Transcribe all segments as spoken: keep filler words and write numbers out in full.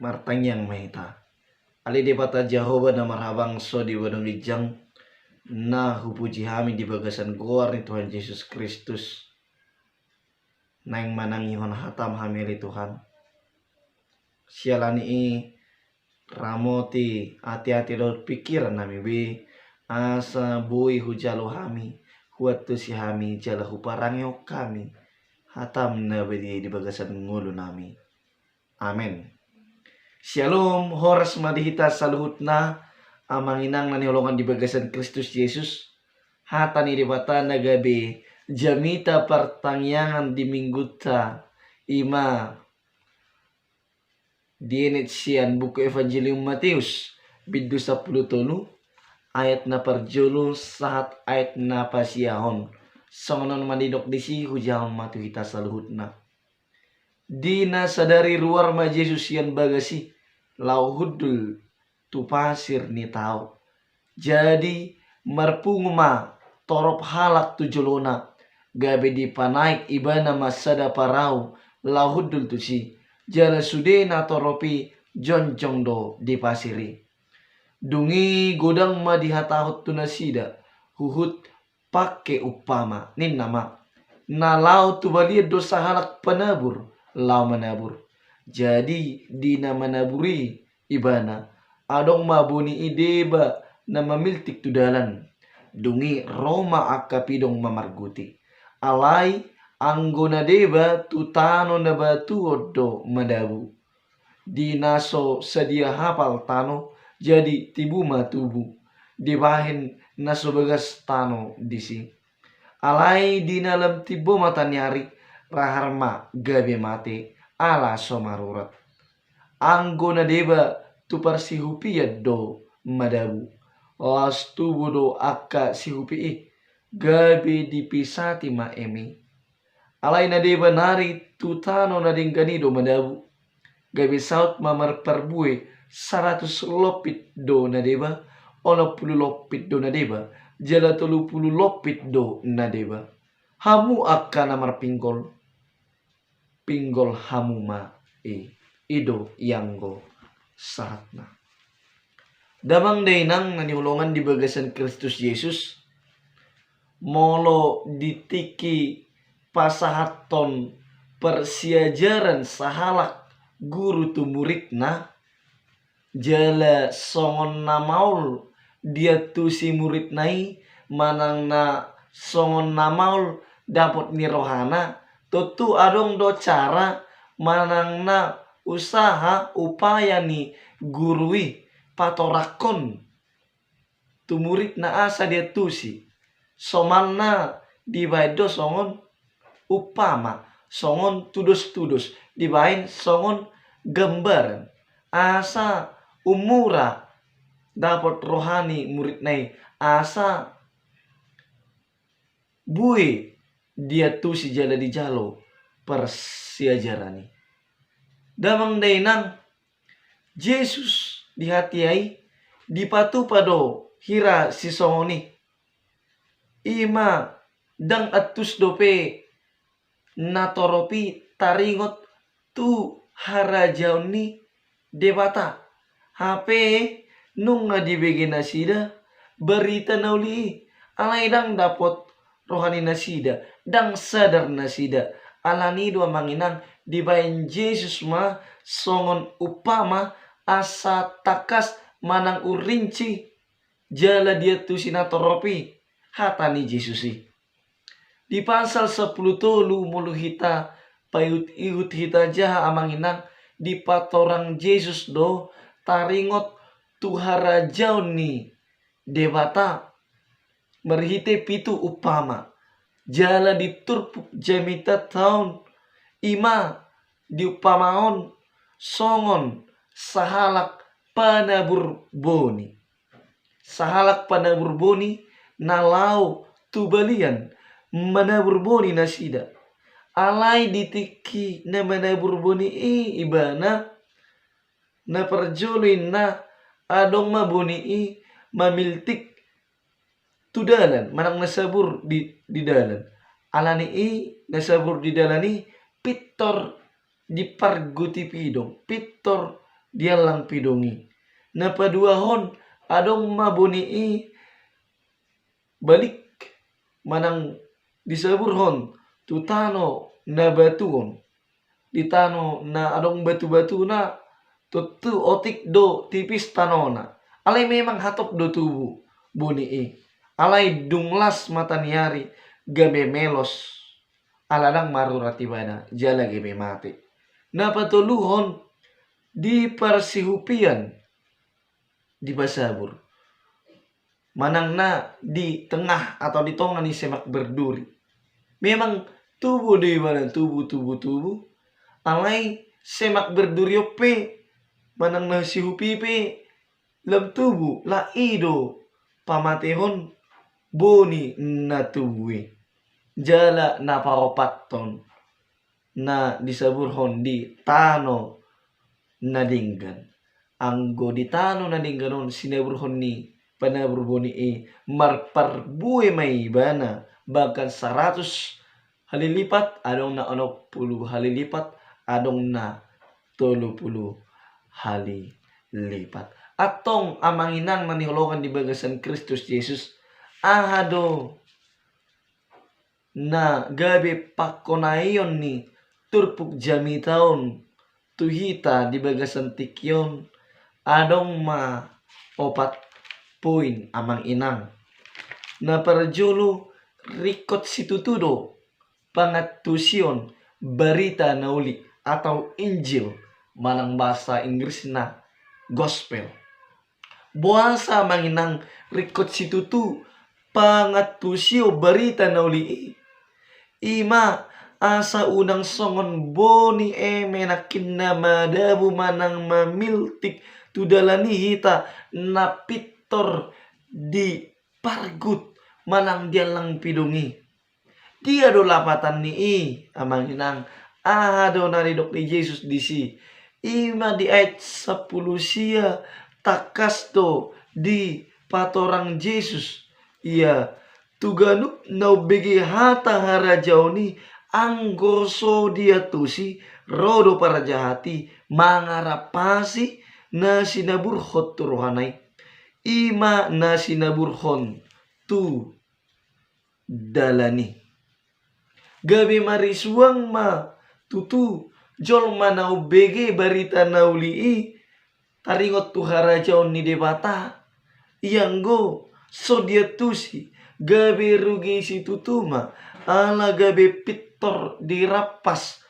Martangiang ma hita. Ale Debata Jahowa na marhabangso di banua ginjang, na hupuji hami di bagasan goar ni Tuhan Jesus Kristus, naeng manangihon hatam hami ale Tuhan. Siala ni i ramoti ateate dohot pingkiran nami be, asa boi hujalo hami, huantusi hami jala huparangehon hami hatam na badia i di bagasan ngolu nami. Amen. Syalom, horas ma di hita saluhutna, amang inang na hinaholongan di bagasan Kristus Jesus. Hata ni Debata na gabe jamita partangiangan di minggunta, i ma dienet sian buku Evangelium Mateus, bindu sampulu tolu, ayat na parjolo sahat ayat na pasiahon. Songon on ma didok disi, hujahahon ma tu hita saluhutna. Di na sadari ruar ma Jesus sian bagas i, laho hundul tu pasir ni tao. Jadi marpungu ma torop halak tu jolona, gabe dipanaek ibana ma sada parau laho hundul tusi, jala sude na torop i jongjong do di pasir i. Dung i godang ma dihatahon tu nasida, huhut pangke umpama, ninna ma: Na laho tu balian do sahalak panabur laho manabur. Jadi di na manabur i ibana, adong ma boni i deba na mamiltik tu dalan. Dung i ro ma angka pidong mamarguti. Alai anggo na deba tu tano na batuon do madabu. Di na so sadia hapal tano, jadi tibu ma tubu, dibahen na so bagas tano disi. Alai di na lam timbo mataniari, rahar ma gabe mate, ala so marurat. Anggo na deba tu parsihupian do madabu, laos tubu do angka sihupi i, gabe dipisati ma eme i. Alai na deba nari tu tano na denggan i do madabu, gabe saut ma marparbue, saratus lompit do na deba, onom pulu lompit do na deba, jala tolu pulu lompit do na deba. Hamu angka na marpinggol, pinggol hamu ma i, i do ianggo sahatna. Damang dainang na hinaholongan di bagasan Kristus Jesus, molo di tingki pasahathon parsiajaran sahalak guru tu muridna, jala songon na maol diantusi muridna i, manang na songon na maol dapot ni rohana, tontu adong do cara manang na usaha, upaya ni guru i patoranghon tu muridna asa diantusi. Somalna dibaen do songon umpama, songon tudos-tudos, dibaen songon gambaran, asa umura dapot roha ni muridna i, asa boi diantusi jala dijalo parsiajaran i. Damang dainang, Jesus di hatiha i dipatupa do hira sisongon i. I ma ndang antus dope na torop i taringot tu harajaon ni Debata. Hape nunga dibege nasida barita na uli i, alai ndang dapot roha ni nasida, ndang sadar nasida. Alani i do amang inang, dibaen Jesus ma songon umpama asa tangkas manang urrinci jala diantusi na torop i hata ni Jesus i. Di pasal sampulu tolu, molo hita paihut-ihut hita jaha amang inang, dipatorang Jesus do taringot tu harajaon ni Debata marhite pitu umpama. Jala di turpuk jamita taon, i ma diumpamahon songon sahalak panabur boni. Sahalak panabur boni na laho tu balian manabur boni nasida. Alai di tingki na manabur boni i ibana, na parjolo inna adong ma boni i mamiltik tu dalan, manang na sabur di, di dalan. Alani i na sabur di dalan i pintor diparguti pidong, pintor diallang pidong i. Na paduahon, adong ma boni i balik manang disaburhon tu tano na batuon. Di tano na adong batu-batuna, tontu otik do tipis tanona. Alai memang hatop do tubu boni i. Alai dung las mata ni ari, gabe melos. Ala ndang marurat ibana, jala gabe mate. Na patoluhon, di parsihupian dipasabur. Manang na di tengah atau di tonga ni semak berduri. Memang tubu do ibana, tubu, tubu, tubu. Alai semak berduri on pe, manang na sihupi pe, lam tubu, la i do pamatehon boni na tubu i. Jala na paopathon, na disaburhon di tano na denggan. Anggo di tano na denggan on sinaburhon ni panabur boni i, marparbue ma ibana, bahkan saratus hali lipat, adong na onom pulu hali lipat, adong na tolu pulu hali lipat. Antong amang inang na hinaholongan di bagasan Kristus Jesus, aha do na gabe pangkonaion ni turpuk jamita on tu hita di bagasan tingki on? Adong ma opat poin, amang inang. Na parjolo, ringkot situtu do pangantusion barita na uli atau Injil, manang bahasa Inggrisna gospel. Boasa, amang inang, ringkot situtu pangantusion barita na uli i? I ma asa unang songon boni eme nangkin na madabu manang mamiltik tu dalan i hita, na pintor di pargut manang diallang pidong i. Dia do lapatan ni i, amang inang? Aha do na nidok ni Jesus disi? I ma di ayat sampulu sia, tangkas do dipatorang Jesus, ia tu ganup na umbege hata harajaon i, anggo so diantusi, ro do parjahat i mangarampasi na sinaburhon tu rohana i, i ma na sinaburhon tu dalan i. Gabe marisuang ma tutu jolma na umbege barita na uli i taringot tu harajaon ni Debata. Ia anggo so diantusi, gabe rugi situtu ma, ala gabe pintor dirampas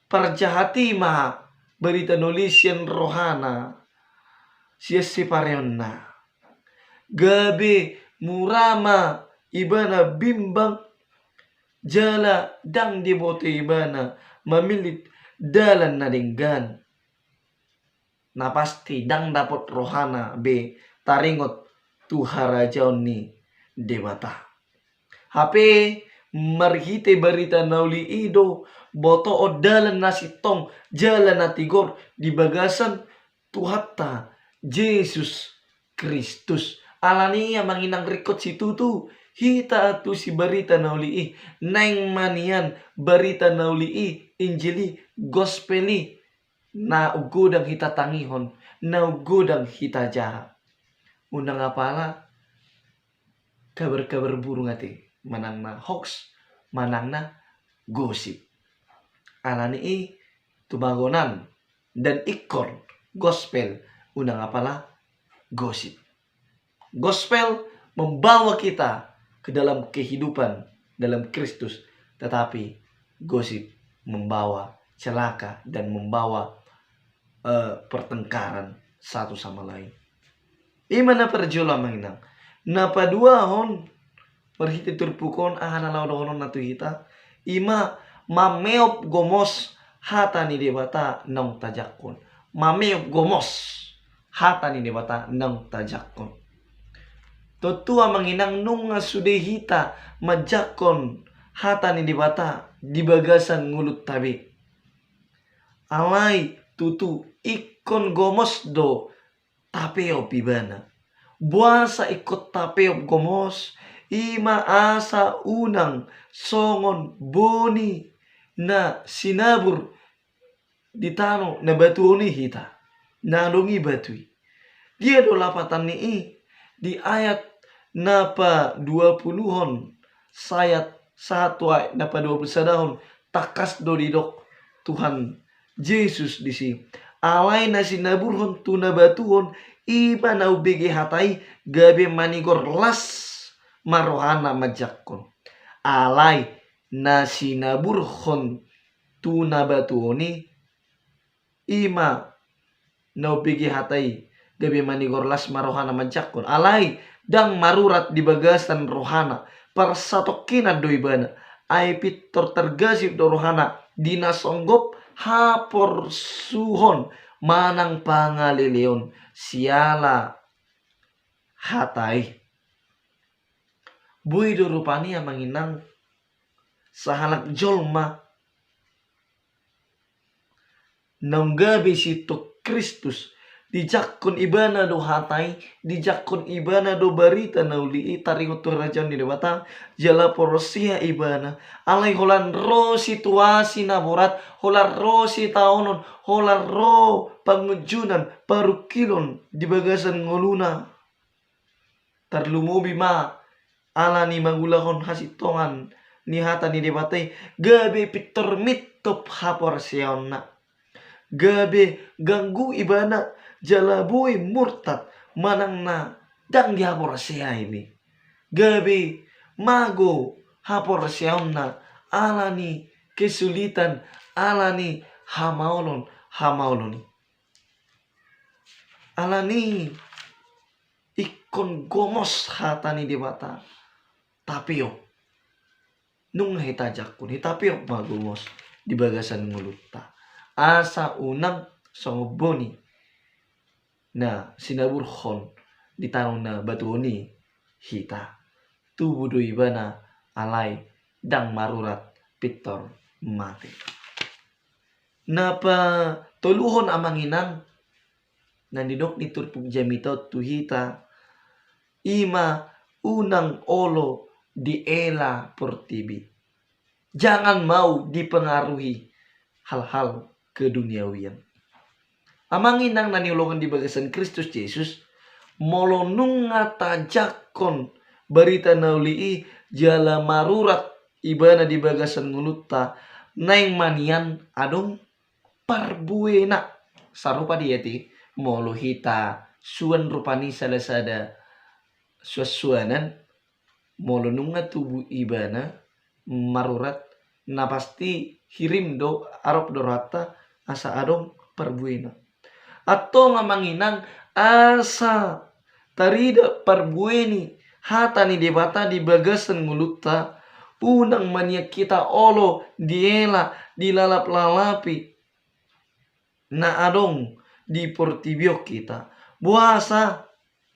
parjahat i ma barita na uli sian rohana, sian sipareonna. Gabe mura ma ibana bimbang, jala ndang diboto ibana mamillit dalan na denggan. Na pasti ndang dapot rohana be taringot tu harajaon ni Debata. Hape marhite barita na uli i do botoon dalan na sintong jala na tigor di bagasan Tuhanta Jesus Kristus. Alani i, amang inang, ringkot situtu hita antusi barita na uli i. Naeng ma nian barita na uli i, Injil i, gospel i, na umgodang hita tangihon, na umgodang hita jaha. Unang apala kabar-kabar burung ate, manang na hoax, manang na gosip. Alani i, tumagonan dan ingkon gospel, unang apala gosip. Gospel membawa kita ke dalam kehidupan dalam Kristus, tetapi gosip membawa celaka dan membawa, eh, pertengkaran satu sama lain. I ma na parjolo, amang inang. Na paduahon, marhite turpuk on, aha na laho dohononna tu hita? I ma mameop gomos hata ni Debata naung tajangkon. Mameop gomos hata ni Debata naung tajangkon. Tontu, amang inang, nunga sude hita manjangkon hata ni Debata di bagasan ngolunta be. Alai tutu ingkon gomos do tapeop ibana. Boasa ingkon tapeop gomos? I ma asa unang songon boni na sinabur di tano na batuon i hita. na adong i batu i. Dia do lapatan ni i? Di ayat na paduapuluhon, sayat sahat tu ayat na paduapulusadahon, tangkas do didok Tuhan Jesus disi: Alai na sinaburhon tu na batuhon, i ma na umbege hata i, gabe manigor las ma rohana manjangkon. Alai na sinaburhon tu na batuhon i, i ma na umbege hata i, gabe manigor las ma rohana manjangkon. Alai ndang marurat di bagasan rohana, parsatongkinan do ibana, ai pintor targasip do rohana di na songgop haporsuhon manang pangaleleon siala hata i. Boi do rupani, amang inang, sahalak jolma naung gabe situk Kristus, dijangkon ibana do hata i, dijangkon ibana do barita na uli i taringot tu harajaon ni Debata, jala porsea ibana. Alai holan ro situasi na borat, holan ro sitaonon, holan ro pangunjunan, parungkilon di bagasan ngoluna. Tarlumobi ma ala ni mangulahon hasintongan ni hata ni Debata i, gabe pintor mintop haporseaonna. Gabe ganggu ibana, jala boi murtad manang na ndang dihaporseai be. Gabe mago haporseaonna ala ni kesulitan, ala ni hamaolon-hamaolon i. Ala ni i ingkon gomos hata ni Debata, tapeop. Nunga hita jangkon i, tapeop ma gomos di bagasan ngolunta, asa unang songon boni na sinaburhon di tano na batuhon i hita. Tubu do ibana, alai ndang marurat, pintor mate. Na patoluhon, amang inang, na nidok ni turpuk jamita on tu hita, i ma unang olo diela portibi. Jangan mau dipengaruhi hal-hal keduniawian. Amang inang na hinaholongan di bagasan Kristus Jesus, molo nunga tajangkon barita na uli i jala marurat ibana di bagasan ngolunta, naeng ma nian adong parbuena. Sarupa do i ate, molo hita suan rupani salah sada suan-suanan, molo nunga tubu ibana marurat, na pasti hirim do, arop do rohanta asa adong parbuena. Antong, amang inang, asa tarida parbue ni hata ni Debata di bagasan ngolunta, unang ma nian hita olo diela, dilalap-lalapi na adong di portibi on hita. Boasa?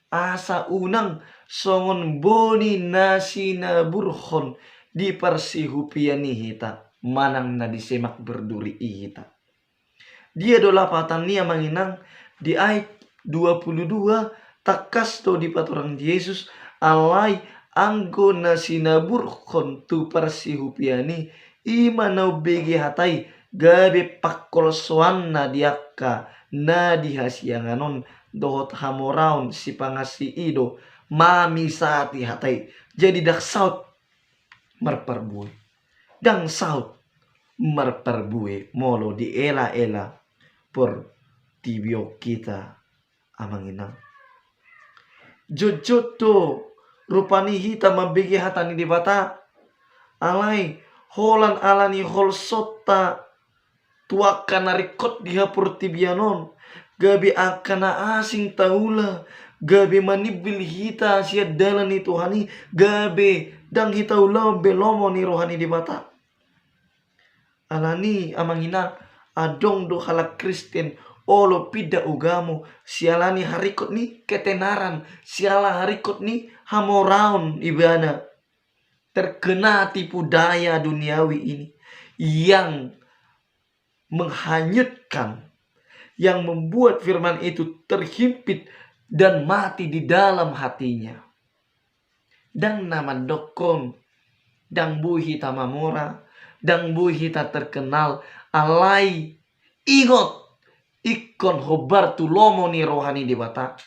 Asa unang songon boni na sinaburhon di parsihupian i hita, manang na di semak berduri i hita. Dia do lapatan ni i, amang inang? Di ayat dua puluh dua, tangkas do dipatorang Jesus: Alai anggo na sinaburhon tu parsihupian i, i ma na umbege hata i, gabe pangkolsoanna di angka na di hasiangan on dohot hamoraon sipangasi i do mamisati hata i. Jadi ndang saut marparbue. Ndang saut marparbue molo diela-ela portibi on hita, amang inang. Jotjot do rupani hita mambege hata ni Debata, alai holan ala ni holsonta tu angka na ringkot di haportibian on, gabe angka na asing taula, gabe manimbil hita sian dalan ni Tuhan i, gabe ndang hita ulaon be lomo ni roha ni Debata. Ala ni i, amang inang, adong do halak Kristen olo pinda ugamo siala ni haringkot ni ketenaran, siala haringkot ni hamoraon ibana. Terkena tipu daya duniawi ini yang menghanyutkan, yang membuat firman itu terhimpit dan mati di dalam hatinya. Ndang na mandokkon ndang boi hita mamora, ndang boi hita terkenal, alai ingot, ingkon hombar tu lomo ni roha ni Debata,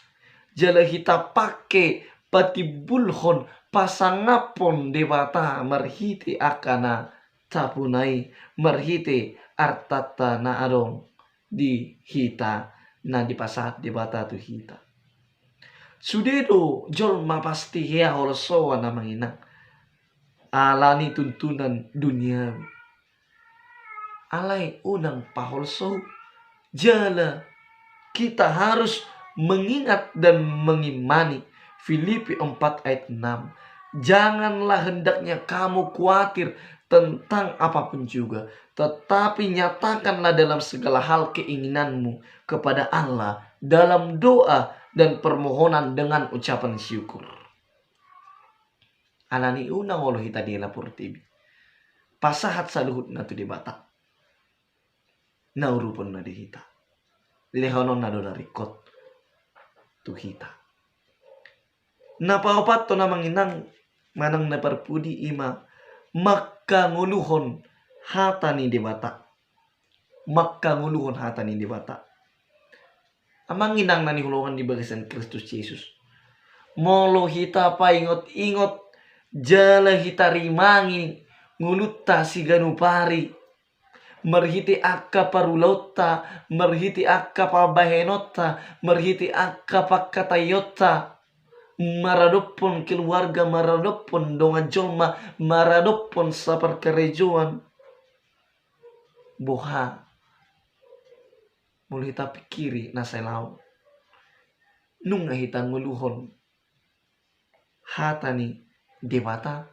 jala hita pangke patimbulhon pasangaphon Debata marhite angka na tapuna i, marhite artanta na adong di hita na dipasahat Debata tu hita. Sude do jolma pasti hea holsoan, amang inang, ala ni tuntunan duniawi. Alai unang paholso. Jala kita harus mengingat dan mengimani Filipi empat ayat enam. Janganlah hendaknya kamu khawatir tentang apapun juga, tetapi nyatakanlah dalam segala hal keinginanmu kepada Allah dalam doa dan permohonan dengan ucapan syukur. Alani unang olo hita di hela portibi. Pasahat saluhutna tu Debata na uruponna di hita. Lehononna do na ringkot tu hita. Na paopathon, amang inang, manang na parpudi, ima mangkangoluhon hata ni Debata. Mangkangoluhon hata ni Debata. Amang inang na hinaholongan di bagasan Kristus Jesus, molo hita paingot-ingot jala hita rimangi ngolunta siganup ari, marhite angka parulaonta, marhite angka pambahenonta, marhite angka pangkataionta, maradophon keluarga, maradophon dongan jolma, maradophon saparkarejoan. Boha molo hita pingkiri na sai laho? Nunga hita ngoluhon hata ni Debata?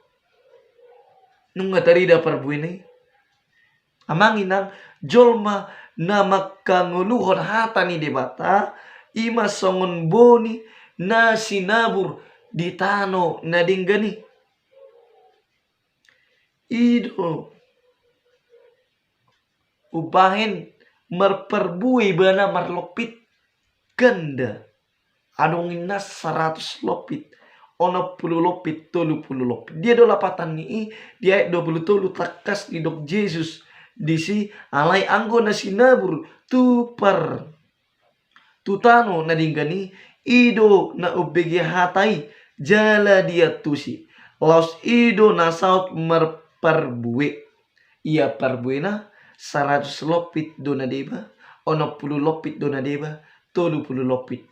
Nunga tarida parbuena i? Amang inang, jolma na mangkangoluhon hata ni Debata, ima songon boni na sinabur di tano na denggan i. I do umbahen marparbue ibana marlompit ganda. Adong inna saratus lompit, onom pulu lompit, tolu pulu lompit. Dia do lapatan ni i? Di ayat dua pulu tolu tangkas didok Jesus disi, alai anggo na sinabur tu par tu tano na denggan i, i do na umbege hata i jala diantusi. Laos i do na saut marparbue. Ia parbuena, saratus lompit do na deba, onom pulu lompit do na deba, tolu pulu lompit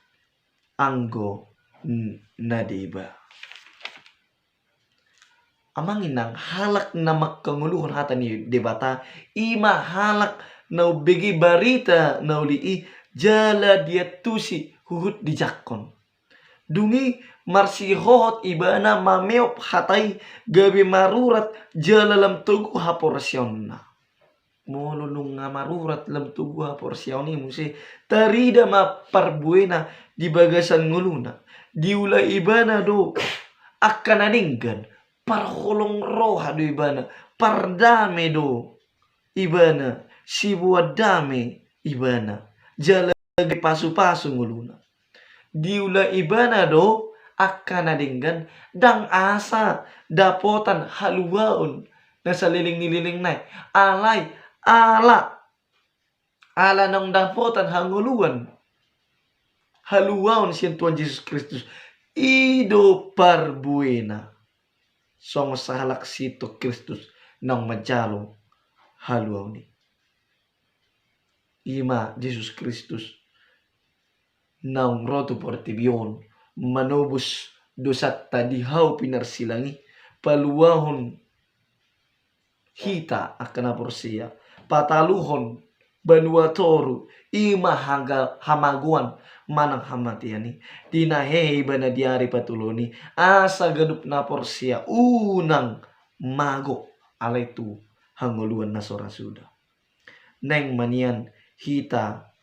anggo n-, na deba. Amang inang, halak na mangkangoluhon hata ni Debata, ima halak na umbege barita na uli i jala diantusi huhut dijangkon. Dung i marsihohot ibana mameop hata i gabe marurat jala lam togu haporseaonna. Molo nunga marurat lam togu haporseaon i muse, tarida ma parbuena di bagasan ngoluna. Diula ibana do angka na denggan, parholong roha do ibana, pardame do ibana, siboan dame ibana, jala gabe pasupasu ngoluna. Diula ibana do angka na denggan, ndang asa dapotan haluaon na saleleng ni lelengna i, alai ala, ala naung dapotan hangoluan, haluaon sian Tuhan Jesus Kristus, i do parbuena. Songon sahalak sian Kristus naung manjalo haluaon i. Ima Jesus Kristus naung ro tu portibi on, manobus dosanta di hau pinarsilang i, paluahon hita angka na porsea, pataluhon banua toru, ima haga-, hamagoan manang hamatean i. Di na hehe ibana di ari patoluhon i, asa ganup na porsea unang mago alai tu hangoluan na so ra suda. Naeng ma nian hita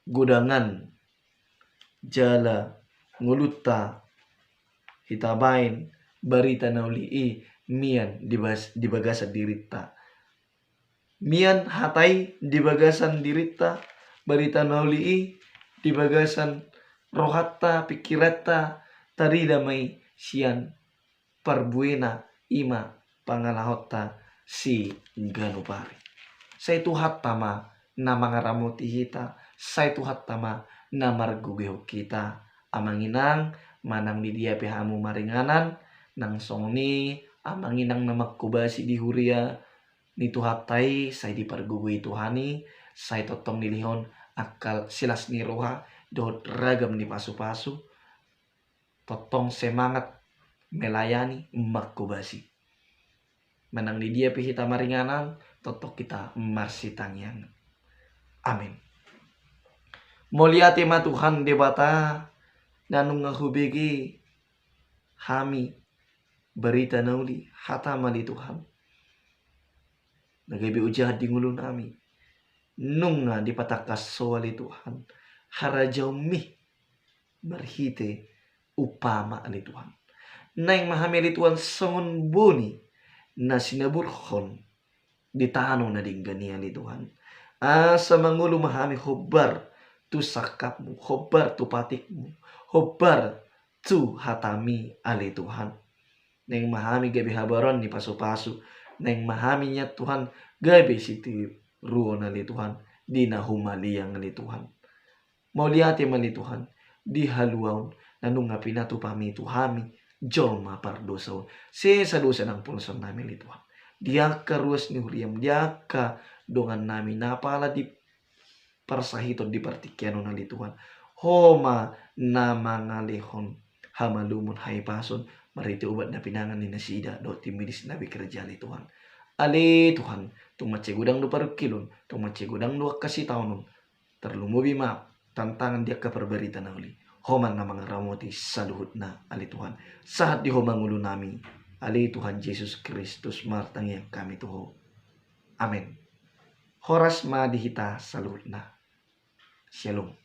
godangan jala ngolunta hita baen barita na uli i mian di bas-, di bagasan dirinta. Mian hata i di bagasan dirinta, barita na uli i di bagasan rohanta, pingkiranta, tarida ma i sian parbuena, ima pangalahonta siganup ari. Sai Tuhanta ma na mangaramoti hita, sai Tuhanta ma na margogoihon hita. Amang inang, manang di dia pe hamu maringanan, nang songon i amang inang na manghobasi di huria ni Tuhanta i, sai dipargogoi Tuhan i, sai tongtong dilehon angka silas ni roha dohot ragam ni pasupasu, tongtong semangat melayani, manghobasi. Manang di dia pe hita maringanan, tongtong hita marsitangiangan. Amin. Mauliate ma Tuhan Debata, na nunga hubege hami barita na uli, hataM ale Tuhan, na gabe ojahan di ngolunami. Nunga dipatangkas Ho ale Tuhan harajaonMi marhite umpama ale Tuhan. Naeng ma hami ale Tuhan songon boni na sinaburhon di tano na denggan i ale Tuhan. Asa mangolu ma hami hombar tu sangkapMu, hombar tu patikMu, hombar tu hataMi ale Tuhan. Naeng ma hami gabe habaron ni pasupasu, naeng ma hami nian Tuhan gabe sitiruon ale Tuhan di na humaliang ale Tuhan. Mauliate ma ale Tuhan, di haluaon na nunga pinatupaMi tu hami jolma pardosa on. Sesa dosa nang polosan nami ale Tuhan, di angka ruas ni huriaM, di angka dongan nami na apala di parsahiton di partingkian on ale Tuhan. Ho ma na mangalehon hamalumon, hahipason marhite ubat na pinangan ni nasida dohot tim medis na bekerja ale Tuhan. Ale Tuhan, tung mansai godang do parungkilon, tung mansai godang do angka sitaonon, tarlumobi ma tantangan di angka parbarita na uli. Ho ma na mangaramoti saluhutna ale Tuhan. Sahat di Ho ma ngolunami, ale Tuhan Jesus Kristus martangiang hami tu Ho. Amen. Horas ma di hita saluhutna. Shalom.